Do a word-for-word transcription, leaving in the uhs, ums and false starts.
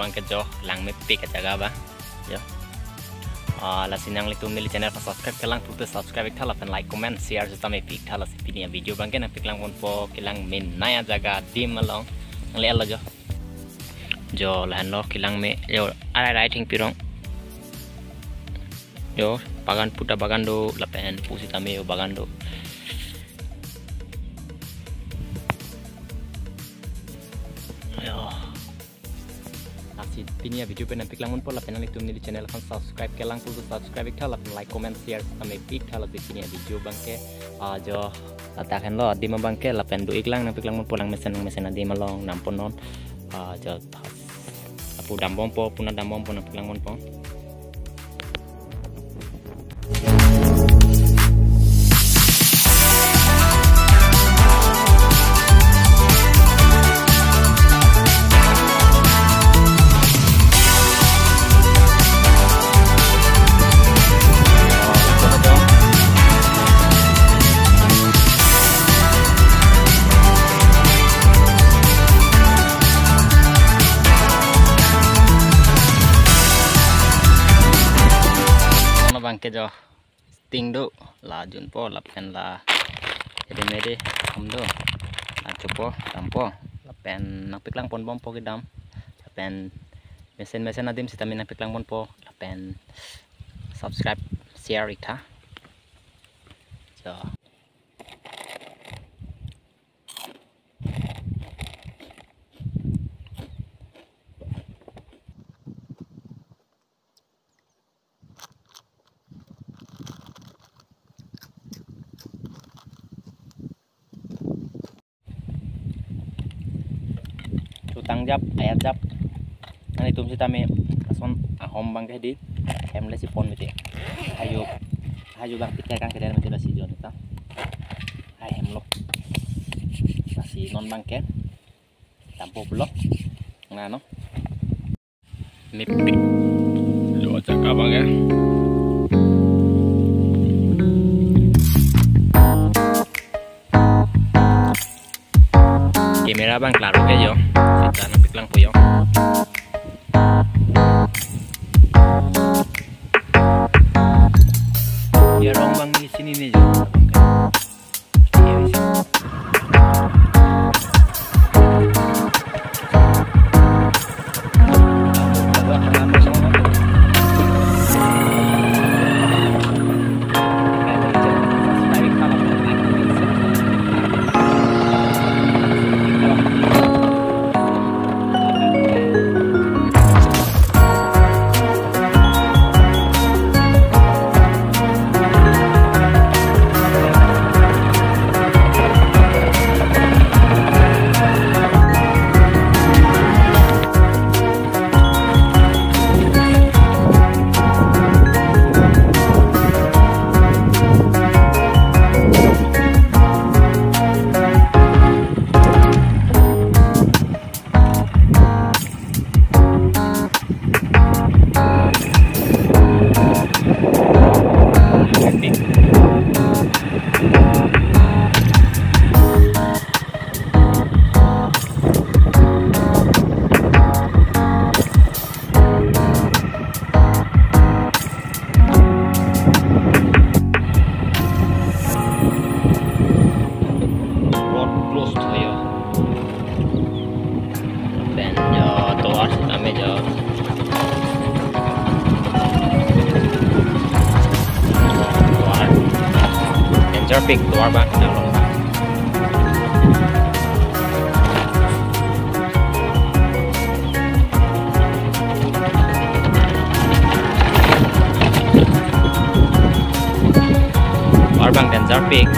Abangke jo langmepik ajaga abang. Jo. Ah, lasi nanglitum neli channel aphan subscribe kelang pulote subscribe iktha lapen like, comment, share sitame pi iktha, lasi pini avideo abangke nangpaklang ponpo kelang menei ajaga adim along. Nangle-etlo jo. Jo lahenlo kelang me jo arai rai thengpi rong. Jo bagan puta bagan do lapen pusitame jo bagan do. Jo. Lasi pini avideo pen nangpaklang ponpo lapen nanglitum neli channel aphan subscribe kelang pulote subscribe iktha lapen like, comment, share sitame pi iktha, lasi pini avideo abangke, ah, jo ladak henlo adim abangke lapen do-iklang nangpaklang ponpo, langmesen langmesen adim along damponnon, ah, jo lapu dambompo, puna dambompo nangpaklang ponpo. Abangke jo sting do, la junpo lapen la ede mede hom do, la chopo dampo lapen nangpaklang ponbompo kedam lapen mesen mesen adim sitame nangpaklang ponpo lapen subscribe share iktha. Jo. Chutang jap, ayat jap. Nanglitum sitame ason ahom abangke di hem le si pon mete. Hayu, hayu abang pikir kang kedel mete lasi jo neta. Hai hem lo. Lasi non abangke dampo pulo. Nang no. Mepik. Jo ajaga abangke. Camera abang klaro ke jo. Sita nangpaklang po jo. Ya rong abang di sini nih jo. Road closed hoyo. Lapen jo tovar sitame jo. Tovar. Danger pik tovar abang. Tovar abang danger pik.